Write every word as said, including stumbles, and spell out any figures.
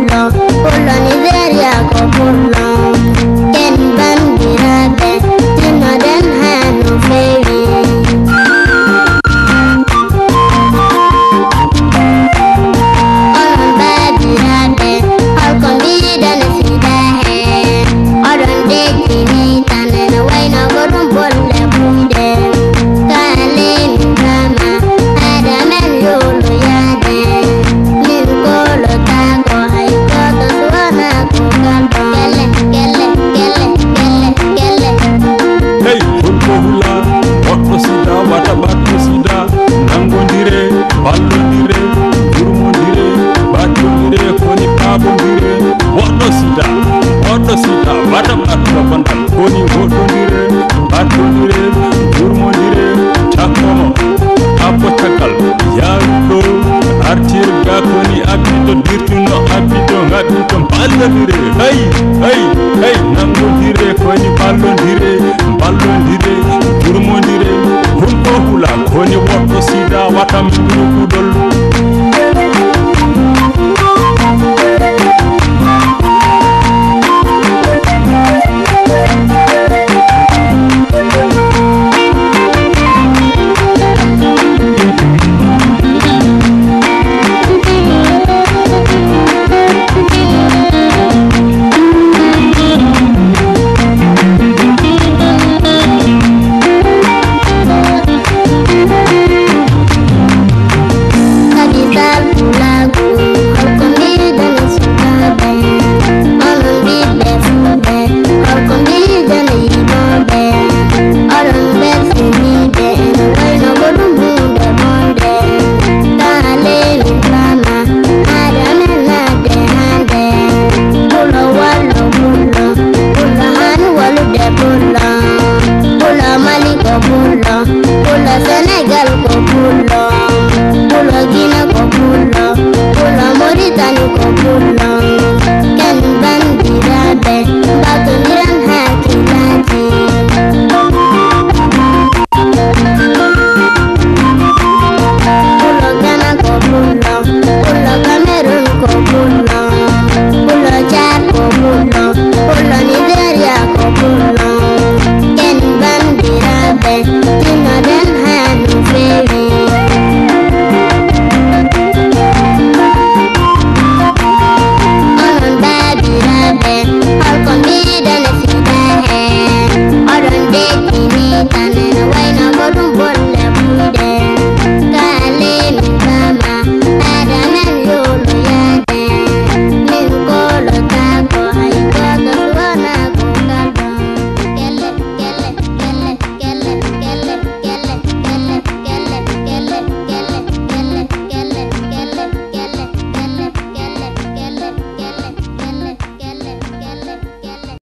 Pullo, pullo Nigeria ko pullo. Ken banndiraaɓe, tinnoɗen haa no feewi. Onon baabiraaɓe, holko mbiɗon e sida hee? Oɗon deƴƴini tan, ene wayno ko ɗum bolle buyɗe. Kaaleni Brahma, haade amen yolo yaade. Min kolotaako hay gooto so wonaa ko kalɗon. Kelle, kelle, kelle, kelle, kelle. Hey, holko hula? Woɗɗo sida, wata ɓatto sida. Nanngondire, ballondire, jurmondire, ɓattondire, koni paabondire. Woɗɗo sida, woɗɗo sida, wata ɓatto bandal. Koni woɗɗondire, ɓattondire, jurmondire, cakkono, abbo caggal, yaaru ɗo, artir ga koni abbito, dirtuno abbito, ngabbito, ballondire, hey, hey, hey, nanngondire, koni ballondire, ballondire, jurmondire, holko hula, koni woɗɗo sida, wata mburu kudol. Kabital Pulaagu, holko mbiɗon sukaaɓe? Onon ɓiɓɓe Fulɓe, holko mbiɗon yimooɓe? Oɗon beltiniiɓe, ene wayno ko ɗum huunde bonde. Kaaleni Brahma, haade amen naatde hannde. Pullo wallo pullo, pullo haani walude pullo. Pullo Mali ko pullo, pullo Senegal ko pullo, pullo Gine ko pullo, pullo Moritani ko pullo. Ken banndiraaɓe, mbattondiren hakkillaaji. Pullo Ghana ko pullo, pullo Cameroun ko pullo, pullo Tchad ko pullo, pullo Nigeria ko pullo. Ken banndiraaɓe,